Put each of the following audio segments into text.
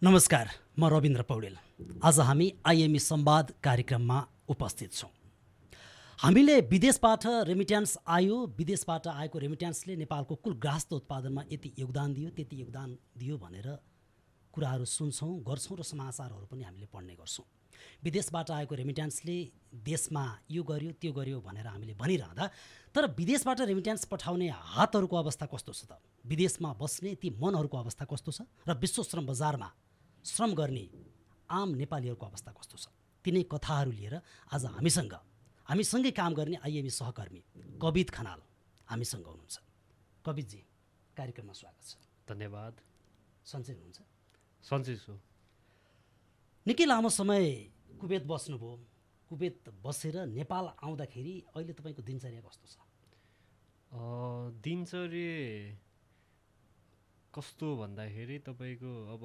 नमस्कार, म रविन्द्र पौडेल। आज हामी आइएमई संवाद कार्यक्रममा उपस्थित छौँ। हामीले विदेशबाट रेमिट्यान्स आयो, विदेशबाट आएको रेमिट्यान्सले नेपालको कुल गृहस्थ उत्पादनमा यति योगदान दियो, त्यति योगदान दियो भनेर कुराहरू सुन्छौँ, गर्छौँ र समाचारहरू पनि हामीले पढ्ने गर्छौँ। विदेशबाट आएको रेमिट्यान्सले देशमा यो गर्यो त्यो गर्यो भनेर हामीले भनिरहँदा, तर विदेशबाट रेमिट्यान्स पठाउने हातहरूको अवस्था कस्तो छ त? विदेशमा बस्ने ती मनहरूको अवस्था कस्तो छ? र विश्व श्रम बजारमा श्रम गर्ने आम नेपालीहरूको अवस्था कस्तो छ? तिनै कथाहरू लिएर आज हामीसँगै काम गर्ने आइएमई सहकर्मी कवित खनाल हामीसँग हुनुहुन्छ। कवितजी, कार्यक्रममा स्वागत छ। धन्यवाद। सन्चै हुनुहुन्छ? सन्चै छु। निकै लामो समय कुवेत बस्नुभयो। कुवेत बसेर नेपाल आउँदाखेरि अहिले तपाईँको दिनचर्या कस्तो छ? दिनचर्या कस्तो भन्दाखेरि तपाईँको अब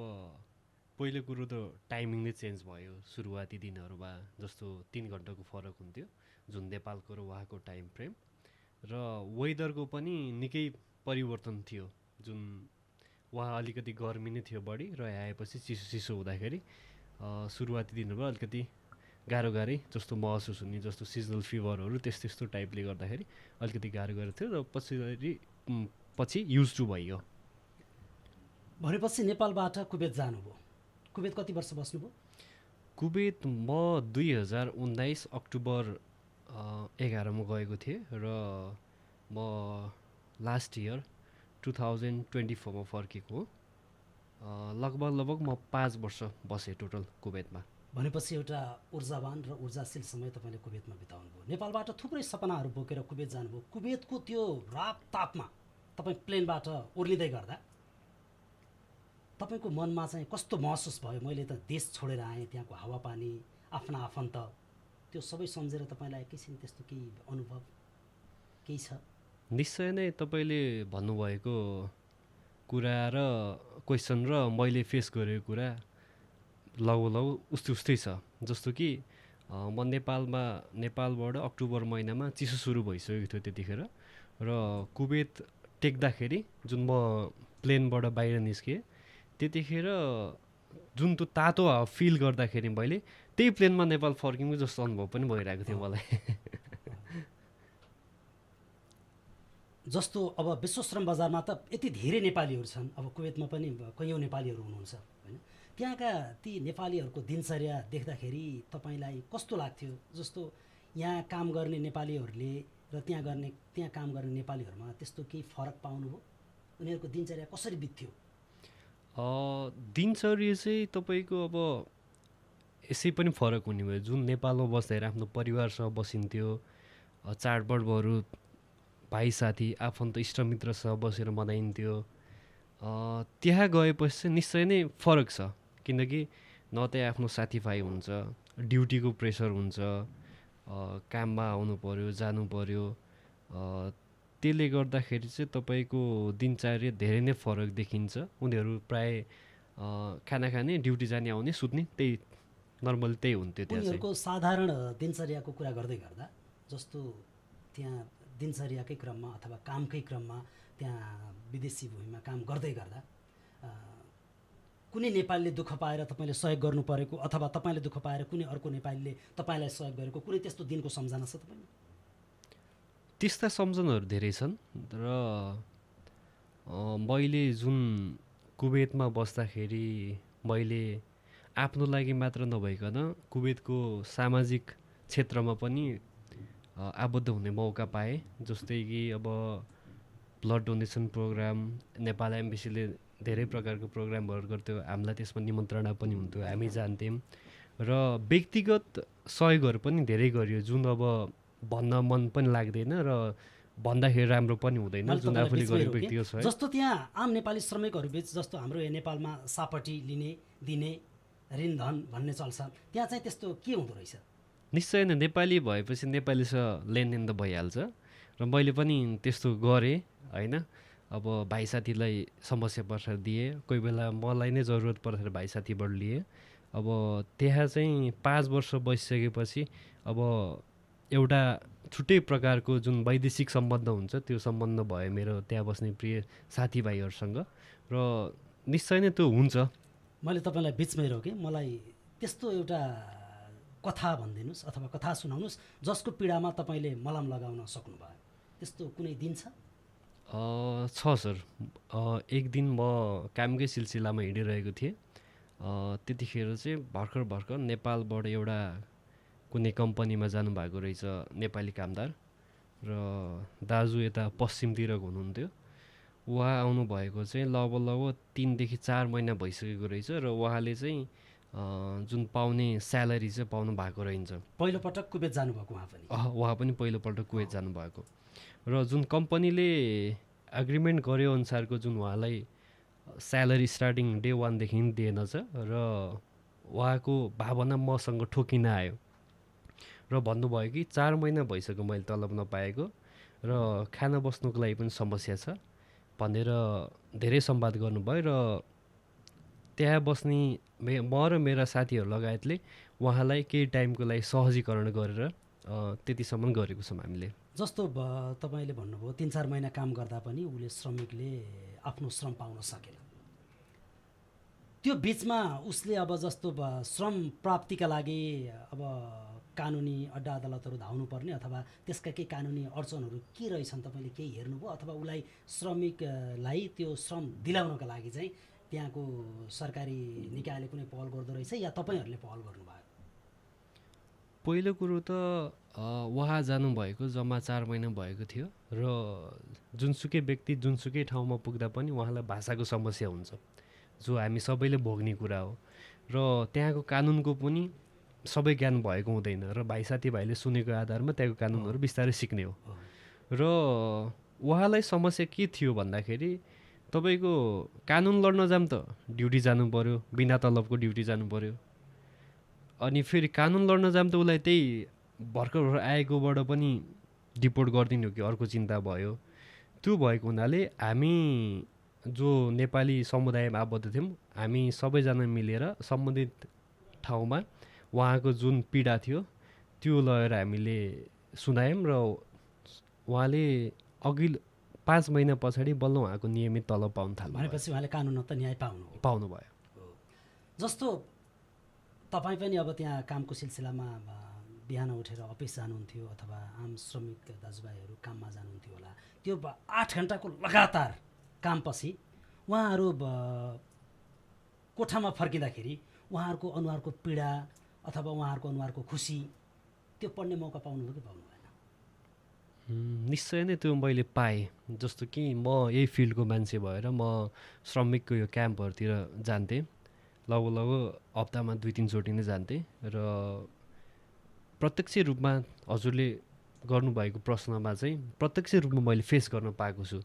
पहिलो कुरो त टाइमिङ नै चेन्ज भयो। सुरुवाती दिनहरूमा जस्तो 3 घन्टाको फरक हुन्थ्यो जुन नेपालको र उहाँको टाइम फ्रेम, र वेदरको पनि निकै परिवर्तन थियो। जुन वहाँ अलिकति गर्मी नै थियो बढी, र आएपछि चिसो हुँदाखेरि सुरुवाती दिनहरूमा अलिकति गाह्रै जस्तो महसुस हुने, जस्तो सिजनल फिभरहरू त्यस्तो टाइपले गर्दाखेरि अलिकति गाह्रो थियो, र पछि युज टु भइयो। भनेपछि नेपालबाट कुवेत जानुभयो। कुवेत कति वर्ष बस्नुभयो? कुवेत म 2019 अक्टोबर 11 मा गएको थिएँ, र म लास्ट इयर 2024 मा फर्केको हो। लगभग म 5 वर्ष बसेँ टोटल कुवेतमा। भनेपछि एउटा ऊर्जावान र ऊर्जाशील समय तपाईँले कुवेतमा बिताउनुभयो। नेपालबाट थुप्रै सपनाहरू बोकेर कुवेत जानुभयो। कुवेतको त्यो रात तापमा तपाईँ प्लेनबाट ओर्लिँदै गर्दा तपाईँको मनमा चाहिँ कस्तो महसुस भयो? मैले त देश छोडेर आएँ, त्यहाँको हावापानी, आफ्ना आफन्त, त्यो सबै सम्झेर तपाईँलाई एकैछिन त्यस्तो केही अनुभव केही छ? निश्चय नै तपाईँले भन्नुभएको कुरा र क्वेसन र मैले फेस गरेको कुरा लगभग उस्तै छ। जस्तो कि म नेपालबाट अक्टोबर महिनामा चिसो सुरु भइसकेको थियो त्यतिखेर, र कुवेत टेक्दाखेरि जुन म प्लेनबाट बाहिर निस्केँ त्यतिखेर जुन त्यो तातो हावा फिल गर्दाखेरि मैले त्यही प्लेनमा नेपाल फर्किनु जस्तो अनुभव पनि भइरहेको थियो मलाई। जस्तो अब विश्व श्रम बजारमा त यति धेरै नेपालीहरू छन्, अब कुवेतमा पनि कैयौँ नेपालीहरू हुनुहुन्छ होइन? त्यहाँका ती नेपालीहरूको दिनचर्या देख्दाखेरि तपाईँलाई कस्तो लाग्थ्यो? जस्तो यहाँ काम गर्ने नेपालीहरूले र त्यहाँ काम गर्ने नेपालीहरूमा त्यस्तो केही फरक पाउनुभयो? उनीहरूको दिनचर्या कसरी बित्थ्यो? दिनचर्या चाहिँ तपाईँको अब यसै पनि फरक हुने भयो। जुन नेपालमा बस्दाखेरि आफ्नो परिवारसँग बसिन्थ्यो, चाडपर्वहरू भाइ साथी आफन्त इष्टमित्रसँग बसेर मनाइन्थ्यो, त्यहाँ गएपछि चाहिँ निश्चय नै फरक छ। किनकि न त्यहाँ आफ्नो साथीभाइ हुन्छ, ड्युटीको प्रेसर हुन्छ, काममा आउनु पऱ्यो, जानु पऱ्यो, त्यसले गर्दाखेरि चाहिँ तपाईँको दिनचर्या धेरै नै फरक देखिन्छ। उनीहरू प्राय खाना खाने, ड्युटी जाने, आउने, सुत्ने, त्यही नर्मली त्यही हुन्थ्यो। उनीहरूको साधारण दिनचर्याको कुरा गर्दै गर्दा जस्तो त्यहाँ दिनचर्याकै क्रममा अथवा कामकै क्रममा त्यहाँ विदेशी भूमिमा काम गर्दै गर्दा कुनै नेपालीले दुःख पाएर तपाईँले सहयोग गर्नु परेको, अथवा तपाईँले दुःख पाएर कुनै अर्को नेपालीले तपाईँलाई सहयोग गरेको कुनै त्यस्तो दिनको सम्झना छ तपाईँले? त्यस्ता सम्झनाहरू धेरै छन्, र मैले जुन कुवेतमा बस्दाखेरि मैले आफ्नो लागि मात्र नभइकन कुवेतको सामाजिक क्षेत्रमा पनि आबद्ध हुने मौका पाएँ। जस्तै कि अब ब्लड डोनेसन प्रोग्राम, नेपाल एम्बेसीले धेरै प्रकारको प्रोग्रामहरू गर्थ्यो, हामीलाई त्यसमा निमन्त्रणा पनि हुन्थ्यो, हामी जान्थ्यौँ, र व्यक्तिगत सहयोगहरू पनि धेरै गरियो, जुन अब भन्न मन पनि लाग्दैन र भन्दाखेरि राम्रो पनि हुँदैन, जुन आफूले गरेको व्यक्तिगत सहयोग। जस्तो त्यहाँ आम नेपाली श्रमिकहरू बिच जस्तो हाम्रो यहाँ नेपालमा सापटी लिने दिने ऋणधन भन्ने चल्छ, त्यहाँ चाहिँ त्यस्तो के हुँदो रहेछ? निश्चय नै नेपाली भएपछि नेपालीसँग लेनदेन त भइहाल्छ, र मैले पनि त्यस्तो गरेँ होइन। अब भाइ साथीलाई समस्या पर्छ दिएँ, कोही बेला मलाई नै जरुरत पर्छ भाइ साथीबाट लिएँ। अब त्यहाँ चाहिँ 5 वर्ष बसिसकेपछि अब एउटा छुट्टै प्रकारको जुन वैदेशिक सम्बन्ध हुन्छ त्यो सम्बन्ध भयो मेरो त्यहाँ बस्ने प्रिय साथीभाइहरूसँग, र निश्चय नै त्यो हुन्छ मैले तपाईँलाई बिचमै रोकेँ, मलाई त्यस्तो एउटा कथा भनिदिनुहोस् अथवा कथा सुनाउनुहोस् जसको पीडामा तपाईँले मलम लगाउन सक्नुभयो, त्यस्तो कुनै दिन छ? छ सर। एक दिन म कामकै सिलसिलामा हिँडिरहेको थिएँ। त्यतिखेर चाहिँ भर्खर नेपालबाट एउटा कुनै कम्पनीमा जानुभएको रहेछ नेपाली कामदार, र दाजु यता पश्चिमतिरको हुनुहुन्थ्यो। उहाँ आउनुभएको चाहिँ लगभग 3 देखि 4 महिना भइसकेको रहेछ, र उहाँले चाहिँ जुन पाउने स्यालेरी चाहिँ पाउनु भएको रहन्छ। पहिलोपटक कुवेत जानुभएको उहाँ पनि? उहाँ पनि पहिलोपल्ट कुवेत जानुभएको, र जुन कम्पनीले एग्रिमेन्ट गर्यो अनुसारको जुन उहाँलाई स्यालेरी स्टार्टिङ डे 1 देखि दिएनछ, र उहाँको भावना मसँग ठोकिन आयो र भन्नुभयो कि 4 महिना भइसक्यो मैले तलब नपाएको, र खाना बस्नुको लागि पनि समस्या छ भनेर धेरै संवाद गर्नुभयो। र त्यहाँ बस्ने म र मेरा साथीहरू लगायतले उहाँलाई केही टाइमको लागि सहजीकरण गरेर त्यतिसम्म गरेको छौँ हामीले। जस्तो तपाईँले भन्नुभयो 3-4 महिना काम गर्दा पनि उसले श्रमिकले आफ्नो श्रम पाउन सकेन, त्यो बिचमा उसले अब जस्तो श्रम प्राप्तिका लागि अब कानुनी अड्डा अदालतहरू धाउनुपर्ने अथवा त्यसका केही कानुनी अडचनहरू के रहेछन् तपाईँले केही हेर्नुभयो, अथवा उसलाई श्रमिकलाई त्यो श्रम दिलाउनका लागि चाहिँ त्यहाँको सरकारी निकायले कुनै पहल गर्दो रहेछ या तपाईँहरूले पहल गर्नुभयो? पहिलो कुरो त उहाँ जानुभएको जम्मा 4 महिना भएको थियो, र जुनसुकै व्यक्ति जुनसुकै ठाउँमा पुग्दा पनि उहाँलाई भाषाको समस्या हुन्छ, जो हामी सबैले भोग्ने कुरा हो, र त्यहाँको कानुनको पनि सबै ज्ञान भएको हुँदैन, र भाइ साथीभाइले सुनेको आधारमा त्यहाँको कानुनहरू बिस्तारै सिक्ने हो। र उहाँलाई समस्या के थियो भन्दाखेरि तपाईँको कानुन लड्न जाम त ड्युटी जानु पऱ्यो, बिना तलबको ड्युटी जानु पऱ्यो, अनि फेरि कानुन लड्न जाम त उसलाई त्यही भर्खर आएकोबाट पनि डिपोर्ट गरिदिने हो कि अर्को चिन्ता भयो। त्यो भएको हुनाले हामी जो नेपाली समुदायमा आबद्ध थियौँ, हामी सबैजना मिलेर सम्बन्धित ठाउँमा उहाँको जुन पीडा थियो त्यो लगेर हामीले सुनायौँ, र उहाँले अघि 5 महिना पछाडि बल्ल उहाँको नियमित तलब पाउन थाल्यो। भनेपछि उहाँले कानुनत न्याय पाउनुभयो। जस्तो तपाईँ पनि अब त्यहाँ कामको सिलसिलामा बिहान उठेर अफिस जानुहुन्थ्यो अथवा आम श्रमिक दाजुभाइहरू काममा जानुहुन्थ्यो होला, त्यो 8 घन्टाको लगातार कामपछि उहाँहरू कोठामा फर्किँदाखेरि उहाँहरूको अनुहारको पीडा अथवा उहाँहरूको अनुहारको खुसी त्यो पढ्ने मौका पाउनुभयो कि पाउनु भएन? निश्चय नै त्यो मैले पाएँ। जस्तो कि म यही फिल्डको मान्छे भएर म श्रमिकको यो क्याम्पहरूतिर जान्थेँ, लगभग हप्तामा 2-3 चोटि नै जान्थेँ, र प्रत्यक्ष रूपमा हजुरले गर्नुभएको प्रश्नमा चाहिँ प्रत्यक्ष रूपमा मैले फेस गर्न पाएको छु।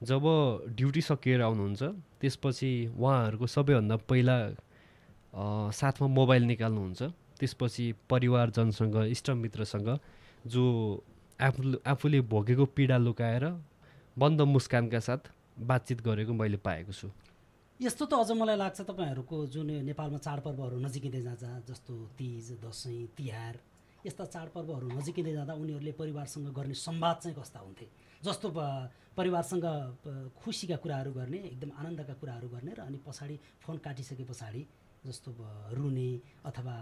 जब ड्युटी सकिएर आउनुहुन्छ त्यसपछि उहाँहरूको सबैभन्दा पहिला साथमा मोबाइल निकाल्नुहुन्छ, त्यसपछि परिवारजनसँग इष्टमित्रसँग जो आफूले भोगेको पीडा लुकाएर बन्द मुस्कानका साथ बातचित गरेको मैले पाएको छु। यस्तो त अझ मलाई लाग्छ तपाईँहरूको जुन नेपालमा चाडपर्वहरू नजिकिँदै जान्छ, जस्तो तिज, दसैँ, तिहार, यस्ता चाडपर्वहरू नजिकिँदै जाँदा उनीहरूले परिवारसँग गर्ने संवाद चाहिँ कस्ता हुन्थे? जस्तो परिवारसँग खुसीका कुराहरू गर्ने, एकदम आनन्दका कुराहरू गर्ने, र अनि पछाडि फोन काटिसके पछाडि जस्तो रुने अथवा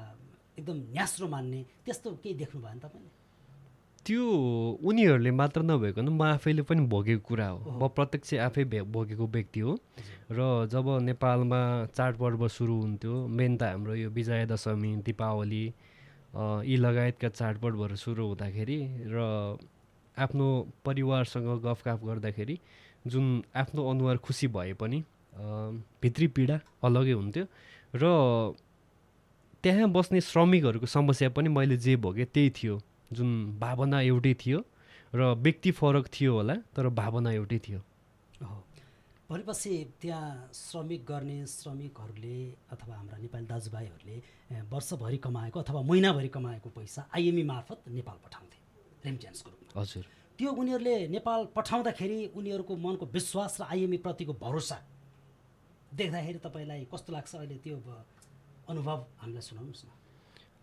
एकदम न्यास्रो मान्ने, त्यस्तो केही देख्नु भयो नि तपाईँले? त्यो उनीहरूले मात्र नभएको म आफैले पनि भोगेको कुरा हो। म प्रत्यक्ष आफै भोगेको व्यक्ति हो। र जब नेपालमा चाडपर्व सुरु हुन्थ्यो, मेन त हाम्रो यो विजया दशमी, दीपावली यी लगायतका चाडपर्वहरू सुरु हुँदाखेरि र आफ्नो परिवारसँग गफगाफ गर्दाखेरि जुन आफ्नो अनुहार खुसी भए पनि भित्री पीडा अलगै हुन्थ्यो, र त्यहाँ बस्ने श्रमिकहरूको समस्या पनि मैले जे भोगेँ त्यही थियो। जुन भावना एउटै थियो र व्यक्ति फरक थियो होला, तर भावना एउटै थियो। भनेपछि त्यहाँ श्रमिक गर्ने श्रमिकहरूले अथवा हाम्रा नेपाली दाजुभाइहरूले वर्षभरि कमाएको अथवा महिनाभरि कमाएको पैसा आइएमई मार्फत नेपाल पठाउँथे रेमिट्यान्सको रूपमा। हजुर, त्यो उनीहरूले नेपाल पठाउँदाखेरि उनीहरूको मनको विश्वास र आइएमई प्रतिको भरोसा देख्दाखेरि तपाईँलाई कस्तो लाग्छ अहिले? त्यो अनुभव हामीलाई सुनाउनुहोस् न।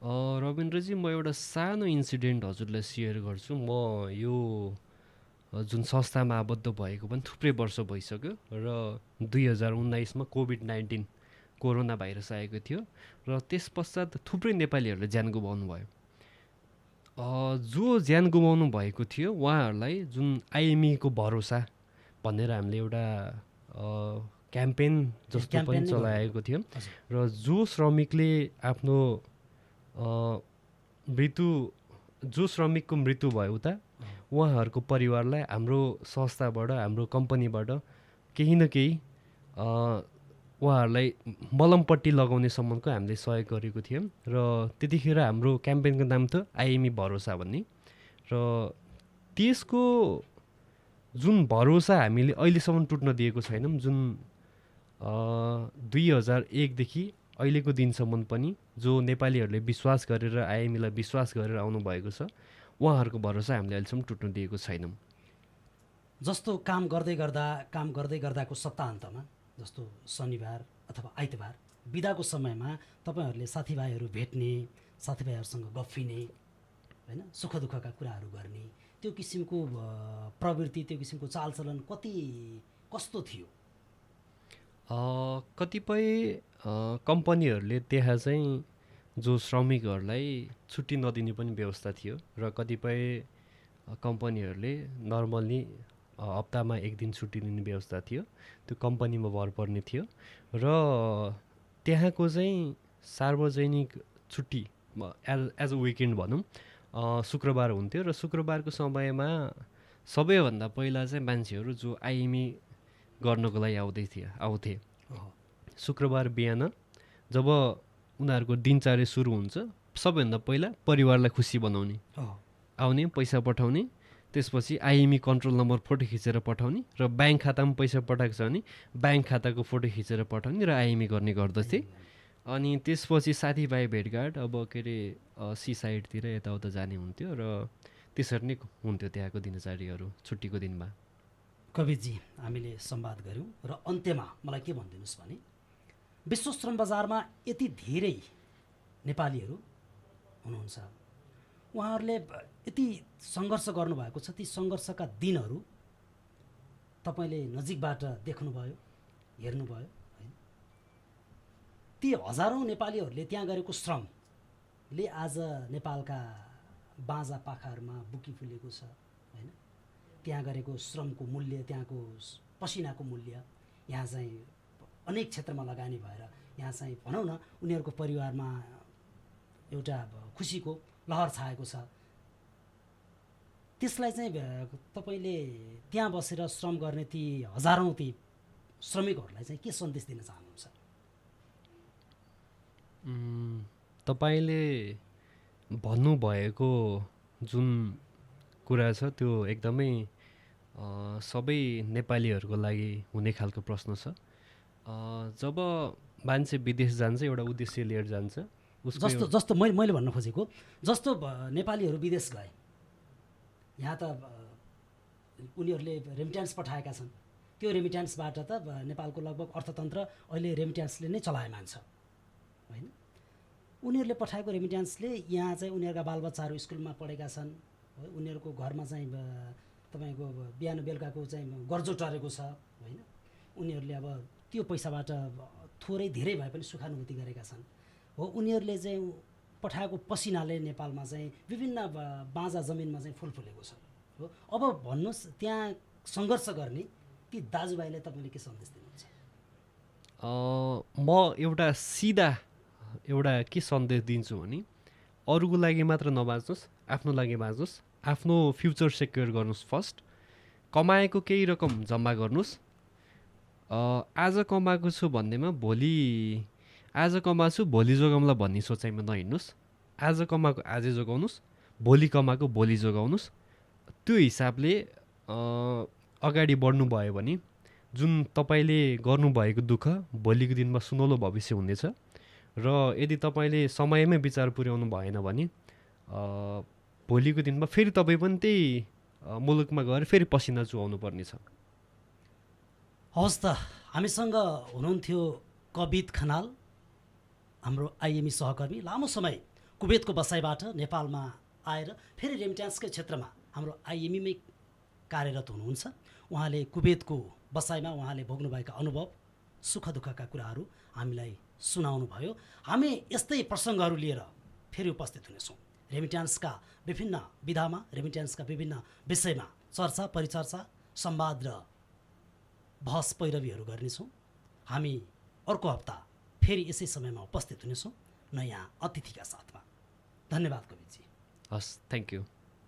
रविन्द्रजी, म एउटा सानो इन्सिडेन्ट हजुरलाई सेयर गर्छु। म यो जुन संस्थामा आबद्ध भएको पनि थुप्रै वर्ष भइसक्यो, र 2019मा कोभिड-19 कोरोना भाइरस आएको थियो र त्यस पश्चात थुप्रै नेपालीहरूले ज्यान गुमाउनु भयो। जो ज्यान गुमाउनु भएको थियो उहाँहरूलाई जुन आइएमईको भरोसा भनेर हामीले एउटा क्याम्पेन जस्तो पनि चलाएको थियो र जो श्रमिकले आफ्नो जो श्रमिकको मृत्यु भयो उता उहाँहरूको परिवारलाई हाम्रो संस्थाबाट हाम्रो कम्पनीबाट केही न केही उहाँहरूलाई मलमपट्टि लगाउने सम्मको हामीले सहयोग गरेको थियौँ र त्यतिखेर हाम्रो क्याम्पेनको नाम थियो आइएमई भरोसा भन्ने र त्यसको जुन भरोसा हामीले अहिलेसम्म टुट्न दिएको छैनौँ। जुन 2001 देखि अहिलेको दिनसम्म पनि जो नेपालीहरूले विश्वास गरेर आइएमईलाई विश्वास गरेर आउनुभएको छ उहाँहरूको भरोसा हामीले अहिलेसम्म टुट्न दिएको छैनौँ। जस्तो काम गर्दै गर्दाको सप्ताहन्तमा जस्तो शनिबार अथवा आइतबार बिदाको समयमा तपाईँहरूले साथीभाइहरू भेट्ने, साथीभाइहरूसँग गफिने, होइन, सुख दुःखका कुराहरू गर्ने, त्यो किसिमको प्रवृत्ति, त्यो किसिमको चालचलन कस्तो थियो? कतिपय कम्पनीहरूले त्यहाँ चाहिँ जो श्रमिकहरूलाई छुट्टी नदिने पनि व्यवस्था थियो र कतिपय कम्पनीहरूले नर्मल्ली हप्तामा 1 दिन छुट्टी दिने व्यवस्था थियो। त्यो कम्पनीमा भर पर्ने थियो र त्यहाँको चाहिँ सार्वजनिक छुट्टी एज अ विकेन्ड भनौँ शुक्रबार हुन्थ्यो र शुक्रबारको समयमा सबैभन्दा पहिला चाहिँ मान्छेहरू जो आइएमई गर्नको लागि आउँथे। शुक्रबार बिहान जब उनीहरूको दिनचर्या सुरु हुन्छ सबैभन्दा पहिला परिवारलाई खुसी बनाउने, आउने पैसा पठाउने, त्यसपछि आइएमई कन्ट्रोल नम्बर फोटो खिचेर पठाउने र ब्याङ्क खातामा पैसा पठाएको छ भने ब्याङ्क खाताको फोटो खिचेर पठाउने र आइएमई गर्ने गर्दथे। अनि त्यसपछि साथीभाइ भेटघाट अब के अरे सी साइडतिर यताउता जाने हुन्थ्यो र त्यसरी नै हुन्थ्यो त्यहाँको दिनचर्याहरू छुट्टीको दिनमा। कविजी, हामीले संवाद गऱ्यौँ र अन्त्यमा मलाई के भनिदिनुहोस् भने विश्व श्रम बजारमा यति धेरै नेपालीहरू हुनुहुन्छ, उहाँहरूले यति सङ्घर्ष गर्नुभएको छ, ती सङ्घर्षका दिनहरू तपाईँले नजिकबाट देख्नुभयो, हेर्नुभयो, होइन? ती हजारौँ नेपालीहरूले त्यहाँ गरेको श्रमले आज नेपालका बाँझा पाखाहरूमा बुकी फुलेको छ, होइन? त्यहाँ गरेको श्रमको मूल्य, त्यहाँको पसिनाको मूल्य यहाँ चाहिँ अनेक क्षेत्रमा लगानी भएर यहाँ चाहिँ भनौँ न उनीहरूको परिवारमा एउटा खुसीको लहर छाएको छ। त्यसलाई चाहिँ तपाईँले त्यहाँ बसेर श्रम गर्ने ती हजारौँ ती श्रमिकहरूलाई चाहिँ के सन्देश दिन चाहनुहुन्छ? तपाईँले भन्नुभएको जुन कुरा छ त्यो एकदमै सबै नेपालीहरूको लागि हुने खालको प्रश्न छ। जब मान्छे विदेश जान्छ एउटा उद्देश्य लिएर जान्छ। जस्तो मैले भन्न खोजेको जस्तो नेपालीहरू विदेश गए, यहाँ त उनीहरूले रेमिट्यान्स पठाएका छन्, त्यो रेमिट्यान्सबाट त नेपालको लगभग अर्थतन्त्र अहिले रेमिट्यान्सले नै चलायमान छ, होइन? उनीहरूले पठाएको रेमिट्यान्सले यहाँ चाहिँ उनीहरूका बालबच्चाहरू स्कुलमा पढेका छन्, उनीहरूको घरमा चाहिँ तपाईँको बिहान बेलुकाको चाहिँ गर्जो टरेको छ, होइन? उनीहरूले अब त्यो पैसाबाट थोरै धेरै भए पनि सुखानुभूति गरेका छन्, हो। उनीहरूले चाहिँ पठाएको पसिनाले नेपालमा चाहिँ विभिन्न बाँझा जमिनमा चाहिँ फुल फुलेको छ, हो। अब भन्नुहोस् त्यहाँ सङ्घर्ष गर्ने ती दाजुभाइलाई तपाईँले के सन्देश दिनुहुन्छ? म एउटा सिधा के सन्देश दिन्छु भने अरूको लागि मात्र नबाँच्नुहोस्, आफ्नो लागि बाँच्नुहोस्, आफ्नो फ्युचर सेक्योर गर्नुहोस्। फर्स्ट कमाएको केही रकम जम्मा गर्नुहोस्। आज कमाएको छु भन्नेमा आज कमाएको छु भोलि जोगाउँला भन्ने सोचाइमा नहिँड्नुहोस्। आज कमाएको आजै जोगाउनुहोस्, भोलि कमाएको भोलि जोगाउनुहोस्। त्यो हिसाबले अगाडि बढ्नुभयो भने जुन तपाईँले गर्नुभएको दुःख भोलिको दिनमा सुनौलो भविष्य हुनेछ। र यदि तपाईँले समयमै विचार पुर्याउनु भएन भने भोलिको दिनमा फेरि तपाईँ पनि त्यही मुलुकमा गएर फेरि पसिना चुहाउनु पर्नेछ। हवस् त, हामीसँग हुनुहुन्थ्यो कवित खनाल, हाम्रो आइएमई सहकर्मी, लामो समय कुवेतको बसाइबाट नेपालमा आएर फेरि रेमिट्यान्सकै क्षेत्रमा हाम्रो आइएमईमै कार्यरत हुनुहुन्छ। उहाँले कुवेतको बसाइमा उहाँले भोग्नुभएका अनुभव सुख दुःखका कुराहरू हामीलाई सुनाउनु भयो। हामी यस्तै प्रसङ्गहरू लिएर फेरि उपस्थित हुनेछौँ। रेमिट्यान्सका विभिन्न विधामा, रेमिट्यान्सका विभिन्न विषयमा चर्चा परिचर्चा, संवाद र बहस पैरवीहरू गर्नेछौँ। हामी अर्को हप्ता फेरि यसै समयमा उपस्थित हुनेछौँ नयाँ अतिथिका साथमा। धन्यवाद कविजी। हस्, थ्याङ्क यू।